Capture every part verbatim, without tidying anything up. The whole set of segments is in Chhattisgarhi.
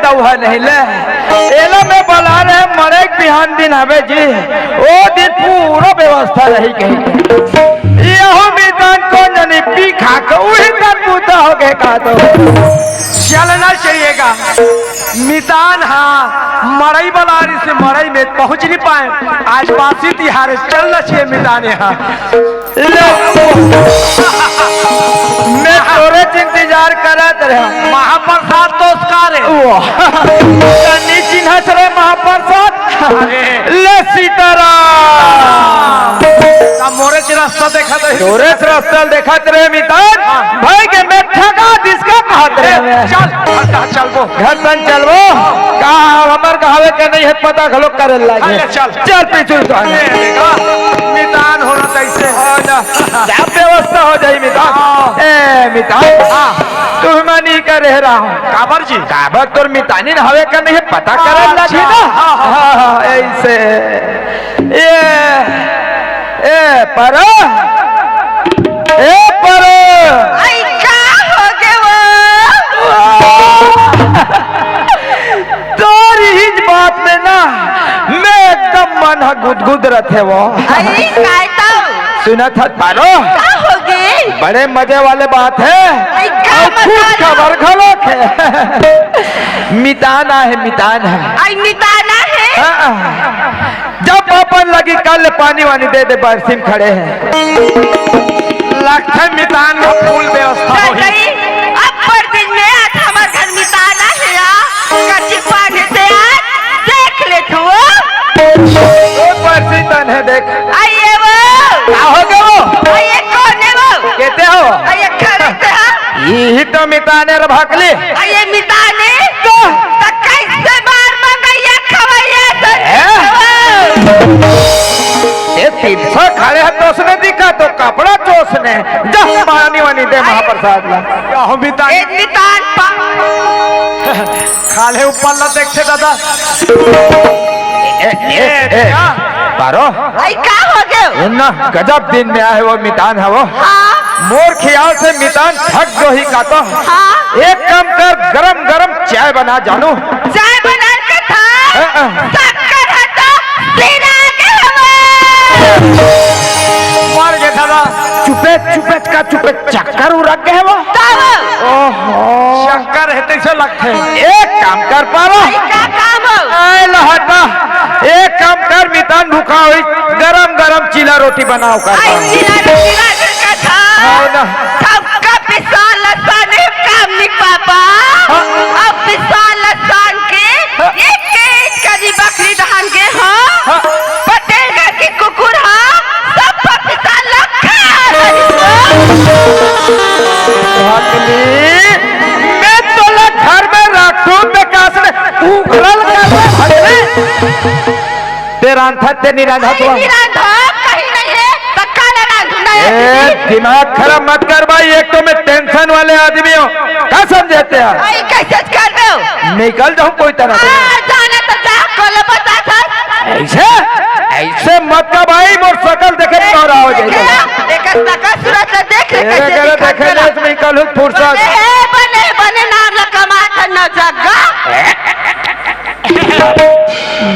तउहा नहीं ले। एला मैं बला रहे, मरे के बिहान दिन हवे जी, ओ दिन पूरा व्यवस्था रही कही के। यहू मितान को जनी पी खा के उही तन बूता हो गए का तो। चलना चाहिएगा। मितान हाँ, मड़ई बला रही से मड़ई में पहुंच नहीं पाए। आज बासी तिहार है, चलना चाहिए मितान यहाँ। ले, मैं तोरे से इंतजार करत रहे। महाप्रसाद तो उसका रे। वो। तनी चिन्हत रहे महाप्रसाद। अरे। ले सीताराम। अब मोरे से रास्ता देखा तो। तोरे से रास्ता देखत रहे मितान। हाँ। भाई के मैं ठगा दिस का कहत रहे। चल, चल, चल वो। घर तन चलबो। का हमर कहावे के नहीं है, पता घलो करे लागे। अरे चल। चल पीछू तो। अरे, देखा, मितान हो रहा था इससे। हाँ ना। सब व्यवस्था हो जाई मितान। हाँ। ए मितान। हाँ। तू मानी का रह रहा हूँ। काबर जी? काबर तोर मितानी न हवे का नहीं है, पता करे अच्छा। लागे ना। हाँ, हाँ। हाँ, हाँ, ऐसे। ए, ए, परो। ए, परो। आई, का हो गे वो? तोर इही बात में ना, मैं एकदम मन ह गुदगुद रथे वो। आई, काय तो? सुनत हस परो? का हो गे? बड़े मजे वाले बात है। आई, का और खुश मजा? खबर घलोक है। मितान आहे, मितान आहे। आई, मितान आहे? हाँ। जब अपन लगी कल पानी वानी दे दे, बरसी में खड़े हैं। लगथे मितान का फूल व्यवस्था होही। गई, अब्बड़ दिन में आज हमर घर मितान आहे या, कच्ची पानी से आज देख ले तू। ओ बरसी तन है देख। आइए वो। का हो गए वो? आइए कौन है वो? कहते हो? आइए खड़े थे हम। यही तो मिताने रे भकली। आ ये मिताने? तो? तो कैसे मार मंगैया खवैया से हैं? खवैया? ये तिरछा खड़े है तो उसने दिखा तो कपड़ा तो उसने। जा पानी वानी दे महाप्रसाद ला। क्या हो मिताने? एक मितान पा- खाले ऊपर ला देखे दादा। ए, ए, ए, ए, क्या? पारो। आई का हो गयो? ना, गजब दिन में आए वो मितान है वो। हाँ। मोर ख्याल से मितान थक गो ही का तो। हाँ। एक काम कर, गरम गरम चाय बना जानू। चाय बना के था। हाँ, हाँ। शक्कर है तो सिरा के हवा। मर गए दादा। चुपे, चुपे का चुपे चक्कर उरक गए वो। तब। ओहो। शक्कर है तैसे लगते। एक काम कर पारो। भाई, का काम हो? ए लहटा, एक काम कर, मितान भूखा होई, गरम गरम चीला रोटी बनाओ कर। आई चीला रोटी ला कर का था। आओ ना। सबका पिसान लसान एक काम नहीं पापा। हाँ। अब पिसान लसान के हाँ। एक के एक करी बकरी धान के हाँ। हाँ। पटेल घर के कुकुर हाँ। सब पर पिसान लखा। भगली, मैं तोला घर में रखूं, बेकार से उघरल कर दे भगली। ते रांधत ते नहीं रांधत आई हुआ। नहीं रांधो, कहीं नहीं है, तो काला रांधू ना ए, आती। दिमाग खराब मत कर भाई, एक तो मैं टेंशन वाले आदमी हूँ, क्या समझते हैं? आई कैसे कर दो? निकल जाऊँ कोई तरह से। आ, जाना तो जा, कोले बता था। ऐसे, ऐसे मत का भाई, मोर शकल देखे तो नौरा हो जाएगा। देखे, देखे, शकल सूरत से देख ले, तेरे कैसे करे दिखा देखे था। ले, इसमें निकलूं फुर्सत। बने, बने, बने, नाम ला कमा कर न जग्गा।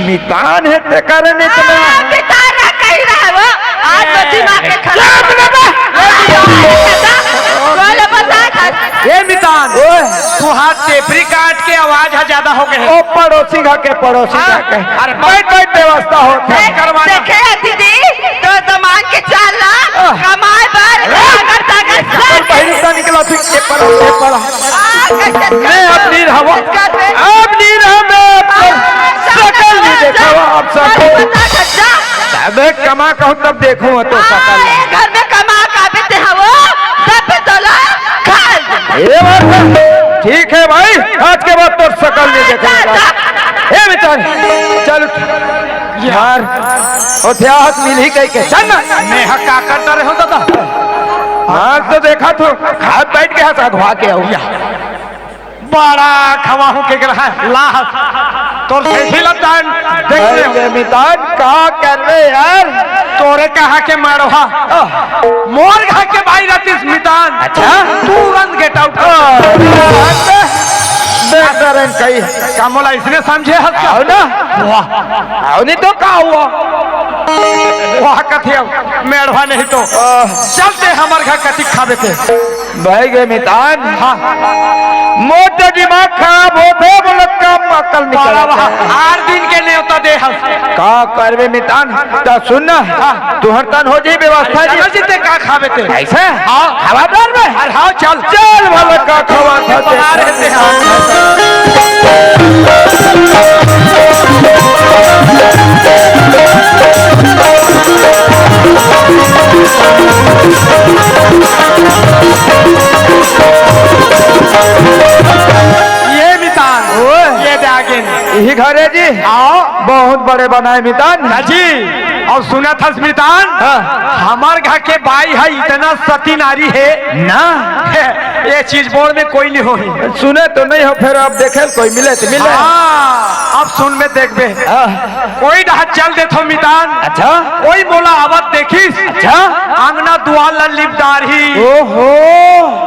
मितान है ते कारण इतना। हाँ, मितान है कही रहा है वो। आज तो दिमाग के खराब। ए, अपने बे! बोले बता था। ए, मितान। ओए। तुहार टेपरी काट के आवाज है ज्यादा हो गए। ओ, पड़ोसी घर के, पड़ोसी घर के। अरे, बैठ, बैठ, व्यवस्था हो। देख, करवाना। देखे है दीदी, तो जमान के चाल ना, आह। कमाए बर, अगर तक सब बहिरी से निकला, तू ये पड़ा, ये पड़ा। आ, कैसे मैं कर अब नहीं रहा, कैसे कर दे? अब नहीं रहा, मैं अब हाँ, शकल नहीं देखा, अब शकल। बता, बता। अबे कमा कहूँ तब देखूँ तो हाँ, शकल। ये घर में कमा का बेटे हवो, तब भी तोला खा। ये बात है। ठीक है भाई, आज के बाद तो शकल नहीं देखूंगा। ए बेचारे, चल उठ। यार, इतिहास मिल ही गई के, चल ना। मैं हा का करता रहे हो दादा? हाँ, तो देखा तो, हाथ बैठ के हाथ अगवा के आऊ। बड़ा खवा हूँ के रहा है, लाहस। तोर सेठी लतान, देख ले। अरे, मितान, का कर रहे यार? तोरे कहा के मारो हा। आह। मोर घर के भाई रतीश मितान। अच्छा। तुरंत get out। आह। बेहतरीन कही। का मोला इसने समझे हस का? आओ ना। वाह। आओ नहीं तो का हुआ? वाह कथे अब मेड़वा नहीं तो। आह। चलते हमर घर कति खाबे ते। भाई गे मितान। हाँ। मोर तो दिमाग खराब होथे, बोलो कम अकल निकल बड़ा वाह। आथे। आठ दिन के नेवता दे हस। का करबे मितान? त सुन ना। हाँ। तुहर तन हो जाई व्यवस्था जी। चलो जी, ते का खाबे ते? ऐसा? हाँ। खावा डाल में? अरे हाँ, चल। चल भला का खावा था ते? बना रहे थे हम। ये मितान, ओए। ये दे आगे। यही घर है जी? आओ। बहुत बड़े बनाए मितान। हाँ जी। अउ सुनत हस मितान, हाँ। हमर घर के बाई ह इतना सती नारी हे ना। ये चीज बोल में कोई नहीं होही। सुने तो नहीं हो, फिर अब देखे कोई मिले तो मिले। हाँ, अब सुन में देखबे। हाँ। कोई डहा चल देथो मितान। अच्छा। कोई मोला आवत देखिस। अच्छा। अंगना दुआर ला लिप डारही। ओहो।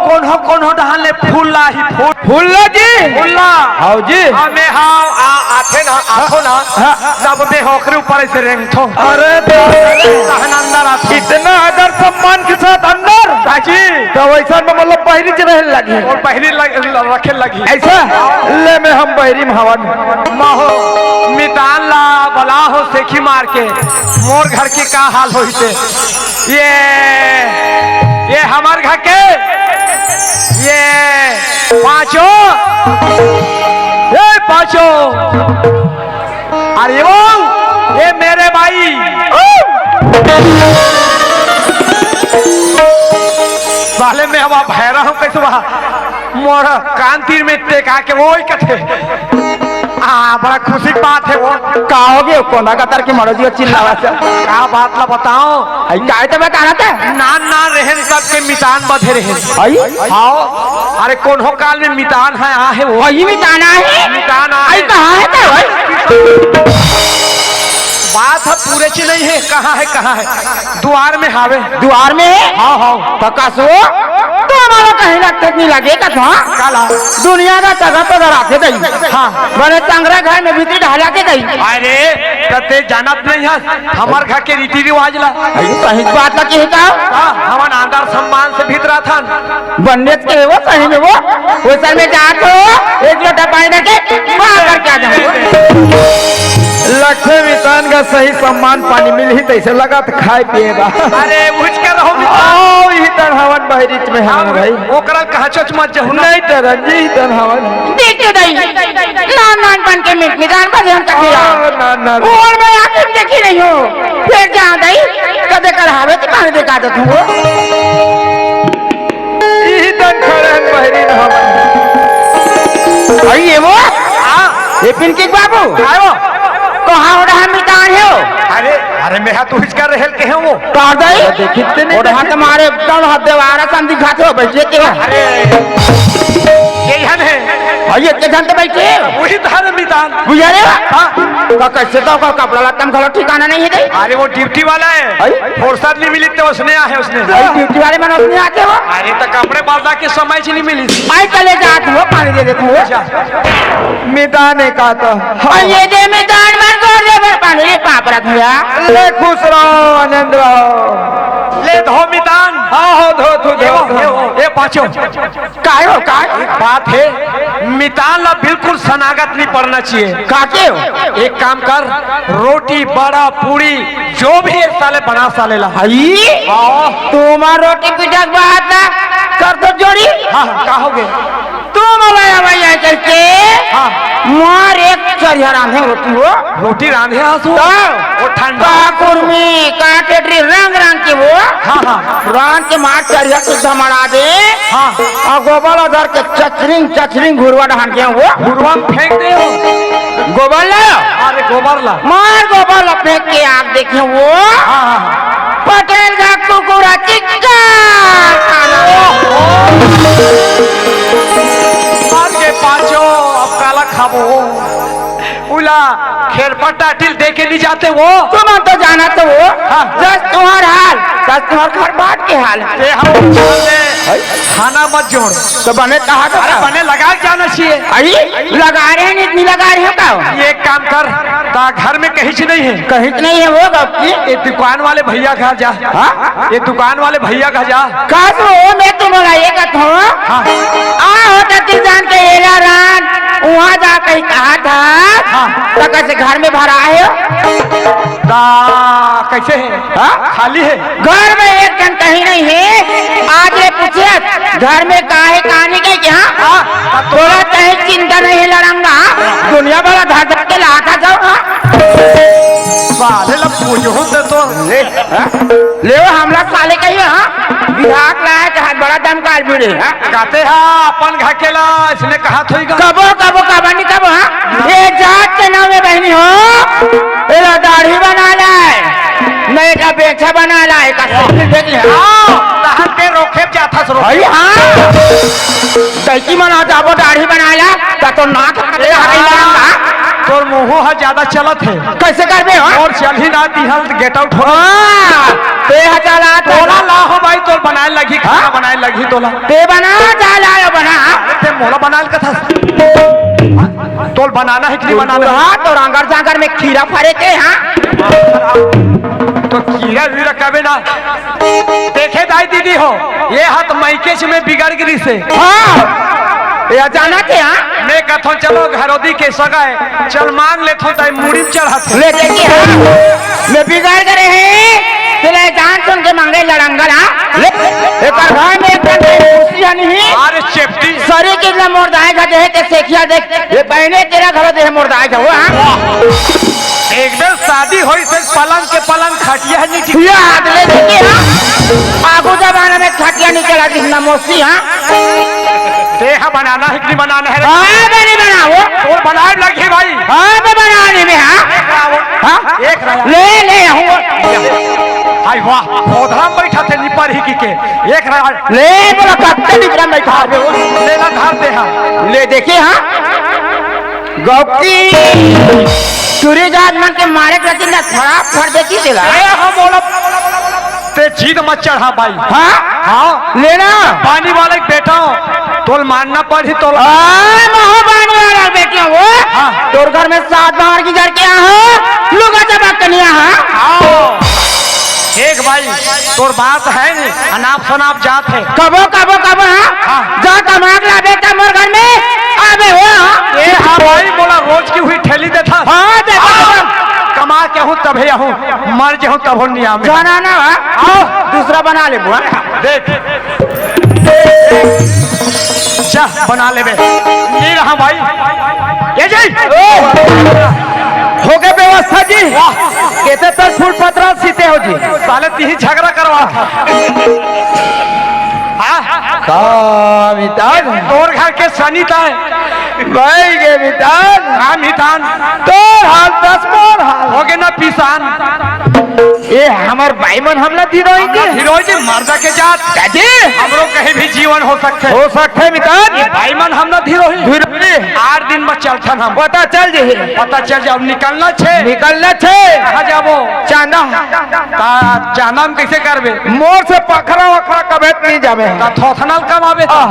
कोनो कोनो डहा ले फूल लाही फूल। फूल ला जी? फूल ला। हाव जी। हाँ, मैं हाव, आ, आथे ना, आथो ना। हाँ। सब में ओकरे ऊपर ऐसे रेंगथो। अरे बाप रे। तहन अंदर आथो। इतना आदर सम्मान के साथ अंदर? हाँ जी। तो वैसा में मतलब बहिरी च रहे लगी। और बहिरी लग, ल-, रखे लगी। ऐसा? ले में हम बहिरी में हवन। माहो, मितान ला बला हो सेखी मार के। मोर घर के का हाल होही ते। ये, ये हमर घर के, ये पाँचो, ये पाँचो, अरे वो, ये मेरे भाई, साले में हवा भैरा हूँ कैसे वहाँ मोर कान तीर में टेका के वो ही कथे। आ, बड़ा खुशी की बात है वो। का हो गयो? कोना का तर के मरो जी चिल्लावा से। का बात ला बताओ? आई काय तो बता रहा था? नान नान रहन सबके मितान बधे रहन। आई? हाव। अरे कोनो काल में मितान है, आ है वो। वही मितान आहे? मितान आहे। आई कहाँ है तो भाई? बात ह पूरे च नहीं है, कहाँ है, कहाँ है? दुआर में हावे। दुआर में है? हाव, हाव। तो कसो? तो हमारा कहीं लगते नहीं लगे का था? काला? दुनिया का तगा तो डराते गई। हाँ। बने तंगरा घर में भीतरी ढाला के गई। अरे, त ते जानत नहीं हस, हमर घर के रीति रिवाज ला। अरे, सही बात ला कहे का? हाँ, हमन आदर सम्मान से भीतराथन। बन्नेच के वो सही में वो, वो सर में जात हो, एक लोटा पानी रखे, वहाँ करके आ जाओ। लक्ष्मी मितान का सही सम्मान पानी मिलही, तैसे लगत खाए पिए बा। अरे, उचकर रहो मितान। आओ, इही तन हवन बहिरीच में हवन भाई। ओकरा कहाँ चच मत जहू ना। नहीं तो रंजी ही तन हवन। देख तो दई, नान नान बन के मिट मिजान बन हम तक आओ, नान नान। और मैं आके देखी नहीं हूँ। फिर जा दई, कदे कर हावे तो पानी देखा दे तू। इही तन खड़े हैं बहिरी न हमन। अरे ये वो? हाँ। ये पिंकी के बाबू? काय वो? कहाँ हो रहा मितान हो? अरे, अरे, मैं हा तू हिचका रहल के हैं वो। कहाँ गई? देखी ते नहीं और हाँ देखी। तुम्हारे एकदम हाथ देवारा सन दिखाते हो, बैठे के हो। अरे, ये हन है। और ये के घंटे बैठे हो? वही धारे मितान। बुझा रहे हो? हाँ। तो कैसे तो ओकर कपड़ा लत्ता में घलो ठिकाना नहीं है दे? अरे वो ड्यूटी वाला है। आई? फुर्सत नहीं मिली तो उसने आ है उसने। आई ड्यूटी वाले मन उसने आते हो? अरे तो कपड़े बदला के समय से नहीं मिली। आई चले जात हो, पानी दे देत हो। अच्छा। मितान ने कहा तो। आई ये दे मितान मन कर दे बर पानी रे पाप रख दिया। ले खुश रहो, आनंद रहो। ले धो मितान। हाँ, हो धो, तू ये धो, वो, धो। ये वो, ये पाछो। काय हो, काय? एक बात है, मितान ला बिल्कुल सनागत नहीं पड़ना चाहिए। काके हो? एक काम कर, रोटी, बड़ा, पूरी, जो भी है साले बना साले ला। हई? हाँ। तुम्हार रोटी पीटा के बात ना कर दो जोड़ी। हाँ, हाँ, का हो गए? तुम वाला भैया कैसे? हाँ। मार एक चरिया रांधे रोटी हो। रोटी रांधे आसू? तो? वो ठंडा। का कुर्मी, का टेटरी, रंग रंग के वो। हाँ, हाँ। रांध के मार चरिया सुद्धा मड़ा दे। हाँ। और गोबर उधर के चचरिंग, चचरिंग घुरवा ढान के वो। घुरवा में फेंक दे हो। गोबर ला? अरे गोबर ला। मार गोबर ला फेंक के आग देखे वो। हाँ, हाँ। पटेल का कुकुरा चिक्का। मार के पाछो, अब काला खाबो। उला खेरपा टाटिल दे के नहीं जाते वो। तुम तो जाना तो वो। हाँ। जस तुम्हार हाल, का तुम्हार घर बाट के हाल है? ए, हम ले, खाना मत जोड़। तो बने कहा था अरे का? बने लगा के जाना चाहिए। अरे, लगा रहे हैं, इतनी लगा रहे हो का? ये एक काम कर, ता घर में कहीं से नहीं है। कहीं से नहीं है वो बाप की? ये दुकान वाले भैया घर जा। हाँ? ये दुकान वाले भैया घर जा। का तो वो मैं तुम्हारा ये कहता हूँ। हाँ। आ होता तीन जान के एला रान, वहाँ जा कहीं कहा था। हाँ। तो कैसे घर में भरा है? ता कैसे है? हाँ? खाली है। घर में एक जन कहीं नहीं है। आज रे पूछे, घर में का है, कहानी के क्या? हाँ, तब तो तोला कहीं चिंता नहीं है, लड़ंगा। दुनिया वाला धर धर के लाता जाओ, हाँ? साले ला पूछो तो, तो ले, हाँ? ले वो हमला साले कही, हाँ? विधाक लाया चाहे बड़ा दमकार भिड़े, हाँ? कहते हैं अपन घर के ला, इसने कहा थोई का? कबो, कबो, कबो नहीं कबो, हाँ? ये जात के नाम में बहनी हो, एला दाढ़ी बना लाए, नहीं का बेचा बना लाए, का सब देख ले। हाँ, तहन के रोखे जाथा सरो। भाई, हाँ। दैकी मन आ जाबो दाढ़ी बना ला, ता तो नाक ए, हगई हाँ। मारना। तोर मुंह ह ज्यादा चलत है। कैसे करबे हो? और चल ही ना दिहल, get out हो। हाँ, ते ह चला, तोला ला हो भाई, तोर बनाए लगी, खाना हाँ? बनाए लगी तोला। ते बना, जा लायो बना। ते मोला बनाए कथा। तोल बनाना है कि नहीं बनाना है? हाँ, तो रांगर जांगर में खीरा फरे के, हाँ? तो खीरा वीरा कबे ना। देखे दाई दीदी हो, ये हाथ मायके से मैं बिगड़ गिरी से। हाँ, ये जाना थे, हाँ? मैं कथो चलो घरोदी के सगाए, चल मांग ले थो ताई मुड़ी में चढ़ा थे। ले देखिए, हाँ? मैं बिगड़ गए हैं, तेरे जान सुन के मांगे लड़ंगल, हाँ? ले, एक बार भाई में एक बार नहीं पूछी या नहीं? अरे चेपटी। सरी कितना मोर दाए का देहे ते सेखिया देख, ये बहने तेरा घर देहे मोर दाए का, वो, हाँ? एक बेर शादी होई से पलंग के पलंग खटिया नहीं ठीक। ये हाथ ले देखिए, हाँ? आगू जमाना में खटिया नहीं चला कितना मोसी, हाँ? देह बनाना है कि नहीं बनाना है? हाँ, बनी बनाओ। तोर बनाए लगी भाई। हाँ, मैं बना नहीं में, हाँ? हाँ? एक रहा। ले, ले, हूँ। हाय वाह, पौधा में बैठा थे निपर ही की के। एक रहा। ले, बोला, कत्ते निपर में बैठा। ले ला, धार दे, हाँ। ले, देखिए, हाँ। गौकी। चूरी जात मन के मारे के रहती ना, खराब कर देती तेला। ए, हम बोला, ते जीत मत चढ़ा भाई। हाँ? हाँ। लेना। पानी वाले के बेटा हो, तोल मानना पड़ी तोल। आ, महो बान वाला बेटिया वो। हाँ। तोर घर में सात बाहर की जड़ के यहाँ, लुगा जब कनिया, हाँ? आओ। देख भाई, तोर बात है नहीं, अनाप शनाप जात है। कबो, कबो, कबो, हाँ? हाँ। जा कमाक ला बेटा मोर घर में, आबे हो, हाँ? ए, हाँ भाई, बोला रोज की हुई ठेली देता। हाँ, देता, हाँ। देता। कमा के हूँ तभे हूँ, मर जे हूँ तब हूँ नियाम। जाना ना, हाँ? आओ। दूसरा बना ले बुआ। देख। जा, बना लेबे। ये रहा भाई। ये जी। ओ! हो गए व्यवस्था जी। वाह। कहते तर फूल पतरा सीते हो जी। साले तीही झगड़ा करवा। हाँ? का मितान? तोर घर के सनी ताय। भाई के मितान। हाँ, मितान। तोर हाल दस मोर हाल। हो गए ना पिसान। ए, हमर बाई मन हमला धिरोई के? धिरोई जी, मर्दा के जात। दादी! हमरो कहीं भी जीवन हो सकथे। हो सकथे, मितान। ए, बाई मन हमला धिरोई। धिरोई। आठ दिन में चलथन हम। पता चल जे। पता चल जाओ, निकलना छे। निकलना छे। कहाँ जाबो? चांदा। ता चांदा में कैसे करबे? मोर से पखरा वखरा कभे नहीं जाबे। ता थोथनल कमाबे। आह।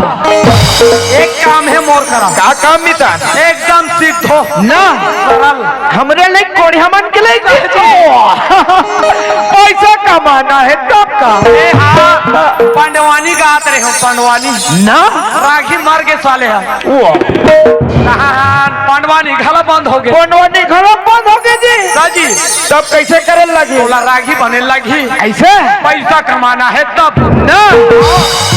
एक काम है मोर करा। का काम, मितान? एकदम सिद्ध हो। ना। सरल। हमरे ले कोढ़िया मन के ले के। ओ। पैसा कमाना है तब का। ए हाँ, पंडवानी गात रहे हो, पंडवानी। ना। रागी मर के साले है। ओ। कहाँ पंडवानी घला बंद हो गए। पंडवानी घला बंद हो गए जी। हाँ जी। तब कैसे करे लगी? तोला रागी बने लगी। ऐसे? पैसा कमाना है तब। ना।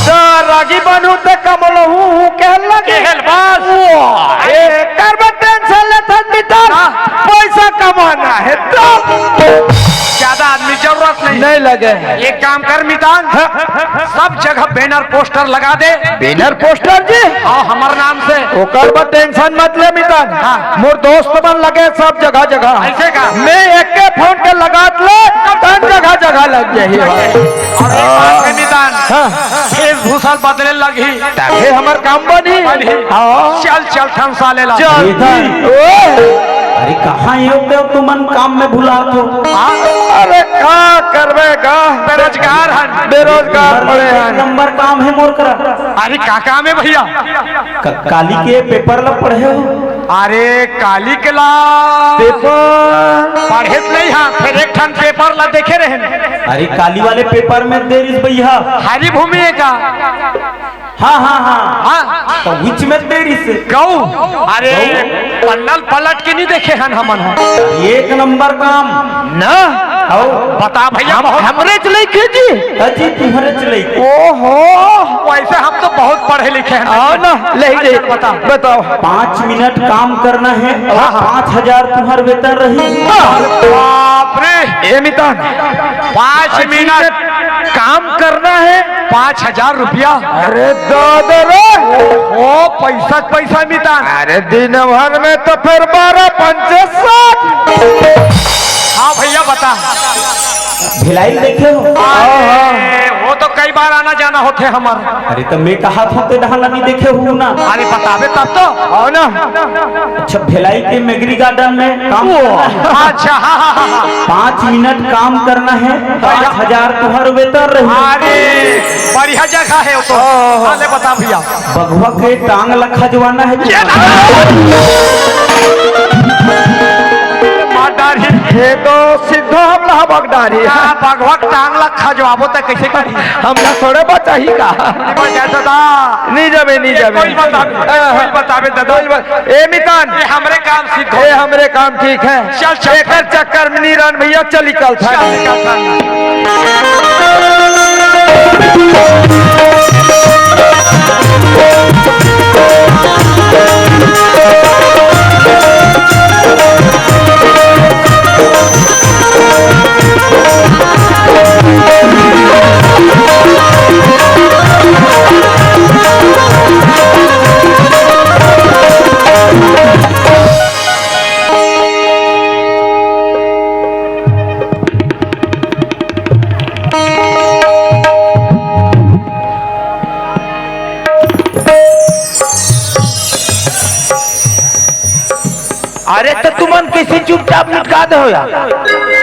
तो रागी बनू तो कमलहू हूँ कहल लगी। कहल बस। ओ। ए, करबे टेंशन लेथन मितान। हाँ। पैसा कमाना है तो। ज्यादा आदमी जरूरत नहीं। नहीं लगे। एक काम कर मितान, हाँ। सब जगह बैनर पोस्टर लगा दे। बैनर पोस्टर जी? हाँ, हमर नाम से। ओकर बर टेंशन मत ले मितान। हाँ। मोर दोस्त मन लगे सब जगह जगह। ऐसे का? मैं एक के फोन के लगात ले, तन जगह जगह लग जाही भाई। और एक बात है मितान, हाँ। वेशभूषा बदले लगी। तभे हमर काम बनी। बनी। हाँ। चल, चल, थमसा ले ला। चल, थम। ओ। अरे, कहाँ हो गए तुमन, काम में भुला तो? हाँ। अरे का करबे गा? बेरोजगार हन। बेरोजगार पड़े हन। नंबर काम हे मोर करा। अरे का काम हे भैया? क-, काली के पेपर ला पढ़े हो? अरे काली के ला पेपर पढ़े त नहीं हा, फेर एक ठन पेपर ला देखे रहेन। अरे काली वाले पेपर में दे रिस भैया। हरी भूमि हे का? हाँ, हाँ, हाँ। हाँ। त which में दे रिस? गऊ। अरे, गऊ? पन्ना ल पलट के नहीं देखे हन हमन ह। एक नंबर काम। ना? हौ। बता भैया, हम, बहुत हमरे च लइक हे जी। अजी, तुम्हरे च लइक हे। ओहो, वैसे हम तो बहुत पढ़े लिखे हन। आओ ना, ले अरे, दे। चल, बता। बताओ। पाँच मिनट काम करना हे अउ हाँ, हाँ। पाँच हजार तुम्हर वेतन रही। बाप रे। ए मितान, पाँच मिनट काम करना हे, पाँच हजार रुपया। अरे दादा रे। ओ, पैसा, पैसा मितान। अरे दिन भर में तो फेर बारह पंचे साठ। हाँ भैया, बता। भिलाई देखे हो? अरे, वो तो कई बार आना जाना होथे हमर। अरे, त मैं कहा था, ते डहर ला नहीं देखे हो ना? अरे, बताबे तब तो। हो ना? अच्छा, भिलाई के मेगरी गार्डन में काम ओ, करना है। अच्छा, हाँ, हाँ, हाँ, हाँ। पाँच मिनट काम करना है, भैया। पाँच हजार तुहर वेतन रही। अरे, बढ़िया जगह है वो तो। ओहो। हाँ, ले बता भैया। बघवा के टांग ला खजवाना है। ये मार डारी। ये तो सिद्धो हमला बगडारी। हाँ, बघवा के टांग ला खजवाबो त कैसे करी? हमला थोड़े बचाही का? बचा दादा। नहीं जाबे, नहीं ये जाबे। कोई बताबे, हाँ, हाँ। कोई बताबे दादा। कोई बत-, ए मितान। ये हमरे काम सिद्ध हो। ए हमरे काम ठीक है। चल, चल। एकर चक्कर में नीरन भैया चल निकल था। चल निकल था। अरे त तुमन कैसे चुपचाप निपटा दे हो यार?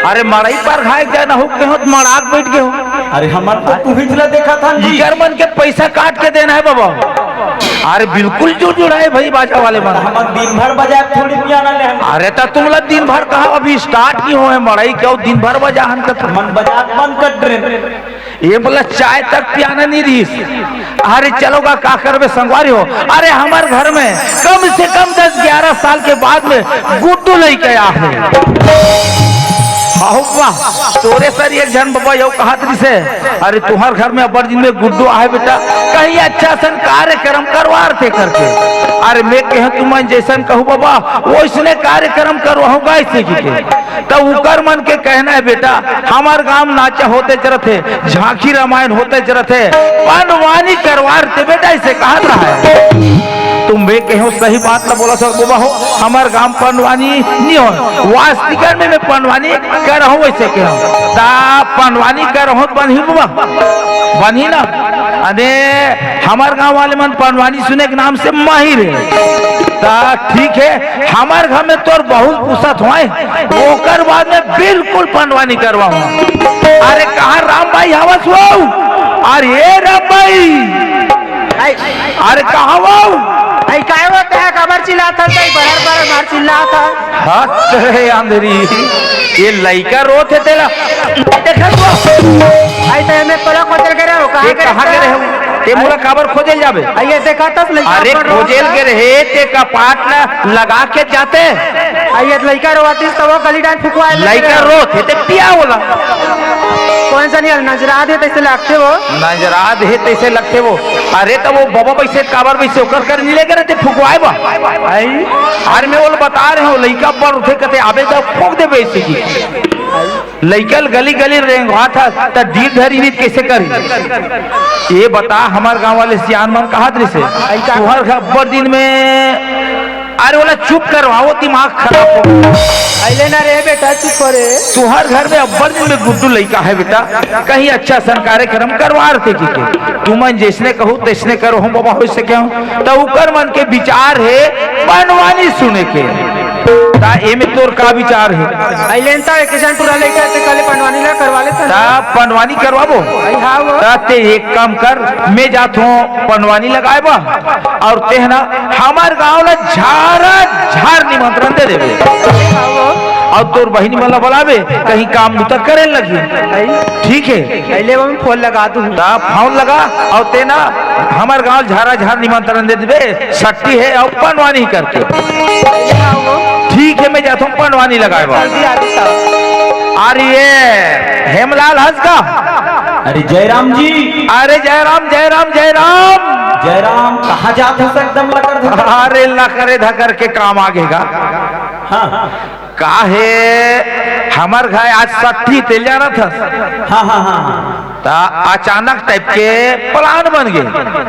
अरे मड़ई पर खाए जाना हो, कहो त मड़ाक बैठ गए हो। अरे हमन तो तुहिच ला देखा था जी। इकर मन के पैसा काट के देना है बाबा। अरे बिल्कुल जुड़ जुड़ा है भाई बाजा वाले मन। हमन दिन भर बजाए थोड़ी पियाना ले हम। अरे त तुम ला दिन भर कहा अभी start नहीं हो है मड़ई के, दिन भर बजा हन त मन बजात मन कट रहे। ये बोला चाय तक पियाना नहीं रहीस। अरे चलो गा, का करबे संगवारी हो। अरे हमर घर में कम से कम दस ग्यारह साल के बाद में गुड्डू लइका आए हे। हाउ बा, तोरे सर एक झन बबा यो कहत रिसे, अरे तुहर घर में अब्बड़ दिन में गुड्डू आए बेटा, कहीं अच्छा सन कार्यक्रम करवार थे करके। अरे मैं कहे तुमन जैसन कहू बबा, वैसने कार्यक्रम करवाहूँ गा ऐसे की के। त उकर मन के कहना है बेटा, हमर गांव नाचा होते चरत हे, झांकी रामायण होते चरत हे, पंडवानी करवार ते बेटा, ऐसे कहत रहा है। तुम बे कहो सही बात ला बोला सर बाबा हो, हमर गांव पंडवानी नहीं हो, वास्तविकन में मैं पंडवानी करहूं ऐसे कहो। ता पंडवानी करहूं बनही बाबा, बनही ना। अरे हमर गांव वाले मन पंडवानी सुने के नाम से माहिर हे। त ठीक हे, हमर घर में तोर बहुत पूछत होय, ओकर बाद में बिल्कुल पंडवानी करवाहूं। अरे कहाँ राम भाई हवस हो? अरे ए राम भाई, आई। अरे कहाँ हो? आई काय होत हे? काबर चिल्लात हस? बरर बरर मार चिल्लात हस। हद हे अंधरी, ये लइका रोत हे तेला। देखत हो? आई त एमे तोला खोजल करे हो, कहाँ ये करे कहाँ हो? करे हो? ते मोला काबर खोजे ल जाबे? आ, ये देखा तस लइका अरे, खोजे ल गे रहे, ते कपाट ला लगा के जाते। आ, ये लइका रोवातिस त वो गली डाल फुकवा ले लइका रे। रोत हे, ते पिया ओला। कोन सा नहीं नजरात हे तैसे लगथे वो। नजरात हे तैसे लगथे वो। अरे, त वो बाबा वैसे काबर वैसे ओकर कर नहीं लेके रहते फुकवाए बा। आई। अरे, मैं ओला बता रहे हूँ, लइका बड़ उठे कते आबे त फूक देबे ऐसे की। लइका ल गली गली रेंगवात हस, त डील धरी रीत कैसे करी? ये बता, हमर गांव वाले सियान मन कहत रिसे, तुहर घर अब्बड़ दिन में, अरे ओला चुप करवाओ, दिमाग खराब हो। अइले ना रे बेटा, चुप करे। तुहर घर में अब्बड़ दिन में गुड्डू लइका है बेटा, कहीं अच्छा सन कार्यक्रम करवा रथे की के। तुमन जैसने कहू तैसने करो, हम बाबा हो सके हो। त उकर मन के विचार हे बनवानी सुने के। ता एमे तोर का विचार हे? अई लेन ता एक झन टूरा लइका ते काले पंडवानी ला करवा ले ता। ता पंडवानी करवाबो? अई हाँ वो। ता ते एक काम कर, मैं जात हूँ पंडवानी लगाए बा, अउ तेहना हमर गांव ला झारा झार निमंत्रण दे देबे। अई हाँ वो। अउ तोर बहिनी मन ला बलाबे, कहीं काम बुता करे लगी। अई। ठीक हे। अई ले वो मैं फोन लगा दूँ। ता फोन लगा, अउ तेना हमर गांव झारा झार निमंत्रण दे देबे, सट्टी हे अउ पंडवानी करके। ठीक हे, मैं जात हूँ पंडवानी लगाए बर। जल्दी आ जाता। अरे ये हेमलाल हंस का? अरे जयराम जी। अरे जयराम, जयराम, जयराम। जयराम, कहाँ जात हस एकदम लकर धकर? अरे लकरे धकर के काम आगे गा। हाँ। का हे, हमर घर आज सट्टी तेल जानत हस? हाँ, हाँ, हाँ, हाँ। ता अचानक टाइप के प्लान बन गे।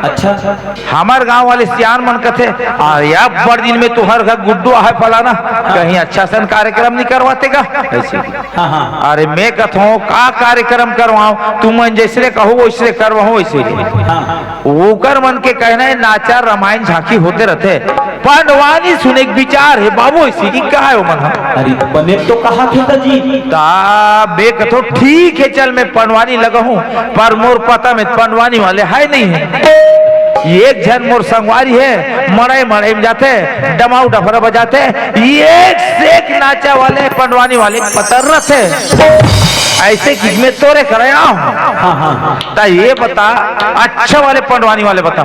अच्छा। हमर गांव वाले सियान मन कथे, "अरे, अब बड़ दिन में तुहर घर गुड्डू आहे फलाना, कहीं अच्छा सन कार्यक्रम नहीं करवाते का?" ऐसे। हाँ, हाँ। अरे, मैं कथों, "का कार्यक्रम करवाऊं? तुमन जैसने कहो, वैसने करवाऊं, वैसे ही।" हाँ। ओकर मन के कहना हे, नाचा, रामायण, झांकी होते रथे, पंडवानी सुने के विचार हे बाबू, ऐसे ही कहा हे ओमन ह। अरे, बने तो कहा थे जी। ता बे कथो ठीक हे, चल मैं पंडवानी लगहूं, पर मोर पता में पंडवानी वाले हे नहीं हे। एक झन मोर संगवारी हे, मड़ई मड़ई में जाथे, डमाऊ डफरा बजाथे, एक से एक नाचा वाले पंडवानी वाले पतर रथे। ऐसे कि मैं तोरे करे आऊं। हाँ, हाँ, हाँ। ता ये बता, अच्छा वाले पंडवानी वाले बता।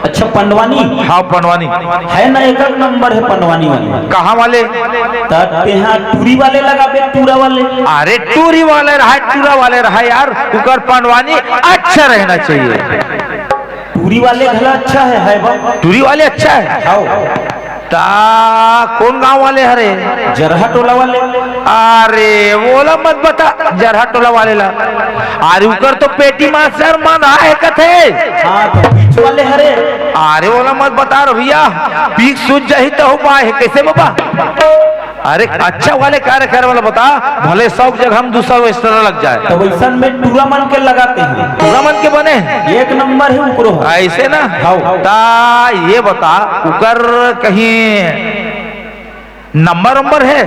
अच्छा, पंडवानी? हाँ, पंडवानी। हे ना, एक एक नंबर हे पंडवानी वाले। कहाँ वाले? त तेहा टूरी वाले लगाबे, टूरा वाले। अरे, टूरी वाले रहे, टूरा वाले रहे यार, उकर पंडवानी अच्छा रहना चाहिए। टूरी वाले घला अच्छा हे, हे बा? टूरी वाले अच्छा हे? हाँ। ता कोन गांव वाले हरे? जरहा टोला वाले। अरे, ओला मत बता, जरहा टोला वाले ला। अरे, उकर तो पेटी मास्टर मन आहे कथे। हाँ, तो बीच वाले हरे। अरे, ओला मत बता रे भैया, पीक सूझ जाही त हो पाए हे, कैसे बाबा? अरे, अच्छा वाले कार्यक्रम वाला बता, भले सौ जगह हम दू सौ extra लग जाए। तो वैसन में टूरा मन के लगाते हैं। टूरा मन के बने? एक नंबर हे उकरो। ऐसे ना? हाँ। ता ये बता, उकर कहीं नंबर वंबर हे?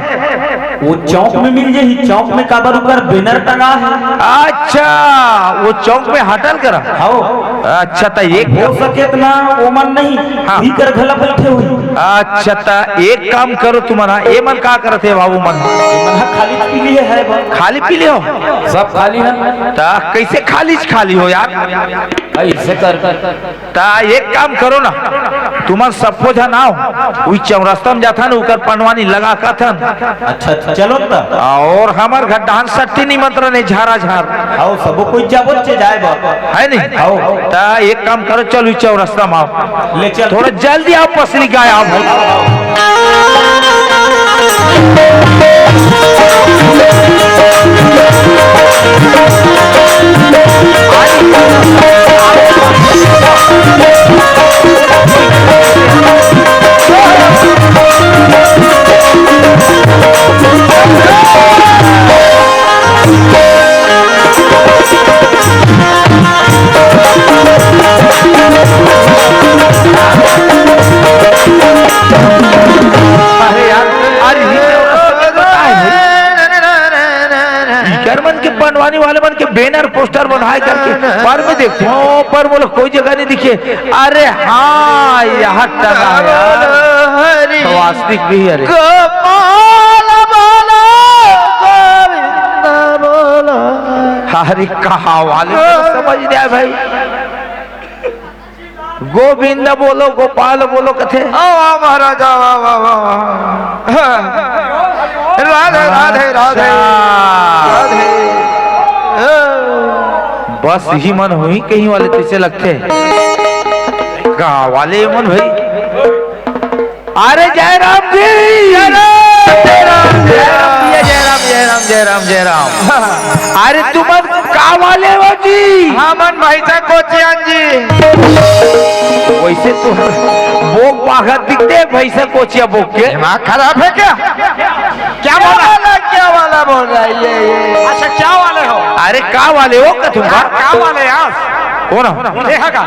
वो चौक में मिल जाही, चौक में काबर उकर banner टंगा हे। अच्छा, वो चौक में हटल करा। हाँ। अच्छा, त एक हो सके त ना, वो मन नहीं, हाँ। उही कर घला बैठे हुई। अच्छा, त एक काम करो तुमन, हाँ, ये मन का करत हे बाबू मन? ये मन हा खाली पीली हे, हे बा। खाली पीली हो? सब खाली हे। त कैसे खाली खाली हो यार? ऐसे कर, कर। ता एक काम करो ना, तुमन सबो झन आओ, उही चौरस्ता में जाथन, उकर पंडवानी लगा कथन। अच्छा, अच्छा, चलो त। अउ हमर घर डहन सट्टी निमंत्रण हे, झारा झार। आओ, सबो कोई जाबो चे जाए बा। हे नहीं? आओ। ता एक काम करो, चल उही चौरस्ता में आओ। ले चल। थोड़ा जल्दी आओ, पसली गाय आओ। अरे यार, अरे ये क्या हो रहा है? इकर मन के पंडवानी वाले मन के banner poster बनाए करके पर में देखो, पर मोला कोई जगह नहीं दिखे। अरे हाँ, यहाँ टंगा है यार। हरि तो वास्तविक भी है रे। गोपाल बोलो, गोविंद बोलो। अरे कहाँ वाले को समझ नहीं आया भाई। गोविंद बोलो, गोपाल बोलो कथे। आ, वाह, महाराजा, वाह, वाह, वाह, वाह। राधे, राधे, राधे, अच्छा। राधे। बस इही मन होही कहीं वाले तइसे लगथे। का वाले मन भाई? अरे जयराम जी। जयराम, जयराम, जयराम भैया, जयराम, जयराम, जयराम, जयराम। अरे तुमन का वाले हो जी? हमन भैंसा कोचियन जी। वैसे तो बोक बाघा दिखते हैं, भैंसा कोचिया बोक के। दिमाग खराब है क्या? क्या क्या बोला? वाला, क्या वाला बोल रहा है ये, ये? अच्छा, क्या वाले हो? अरे का वाले हो का तुम? क्या, क्या वाले यार? कौन हो? मेहा का।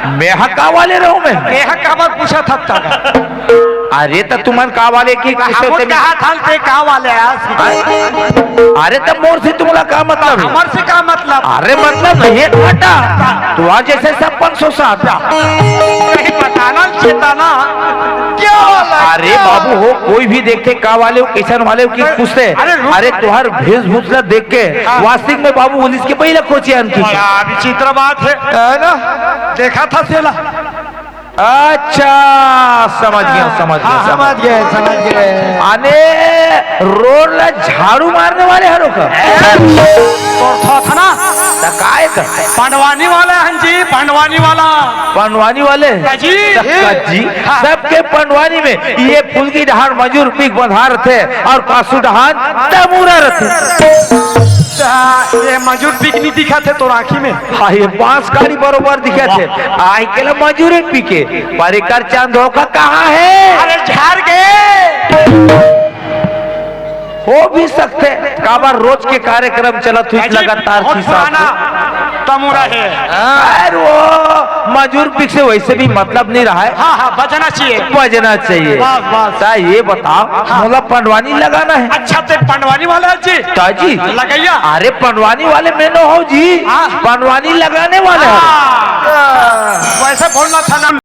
मेहा का वाले रहो मैं? मेहा का बात पूछा था, था का? अरे त तुमन का वाले की किसे हमन ते कहा था ते का वाले आस? अरे त मोर से तुमला का मतलब है? हमर से का मतलब? अरे मतलब नहीं है घाटा। तोहार जैसे सब पाँच सौ सात। नहीं बताना चेताना। क्या वाला? अरे क्या? बाबू हो, कोई भी देखते का वाले हो, किसन वाले हो कि पूछते? अरे रुक। अरे तोहार वेशभूषा देख के हाँ। वास्तविक में बाबू पुलिस के पहिला कोचियान की। बड़ा विचित्र बात है। है ना? देखा था सेला। अच्छा, समझ गया, समझ गया, हाँ, समझ समझ गए, समझ गए। अने रोड ला झाड़ू मारने वाले हरो का? तो था, था ना? त काय का? पंडवानी वाला हन जी, पंडवानी वाला। पंडवानी वाले? का जी? त का जी? हाँ। सबके पंडवानी में ये फुलकी डहान मजूर पिक बंधा रथे और पासू डहान तमूरा रथे। हाँ, ये मजूर पिक नहीं दिखा थे तोर आँखी में? हाँ, ये बांस गाड़ी बरोबर दिखा थे। आय के ला मजूरे पिके, पर एकर चांद धोखा कहाँ है? अरे झाड़ गए। हो भी सकते, काबर रोज के कार्यक्रम चलत हुई जी, लगातार बहुत सीसा पुराना पे। तमूरा है। हाँ, अरे वो मजूर पिक से वैसे भी मतलब नहीं रहा है। हाँ, हाँ, बजना चाहिए। बजना चाहिए। बस, बस। ता ये बताओ, हाँ। मोला पंडवानी लगाना है। अच्छा, ते पंडवानी वाला है जी? ताजी। लगैया। अरे पंडवानी वाले में नो हो जी। हाँ। पंडवानी लगाने वाला है। हाँ। वैसे बोलना था ना।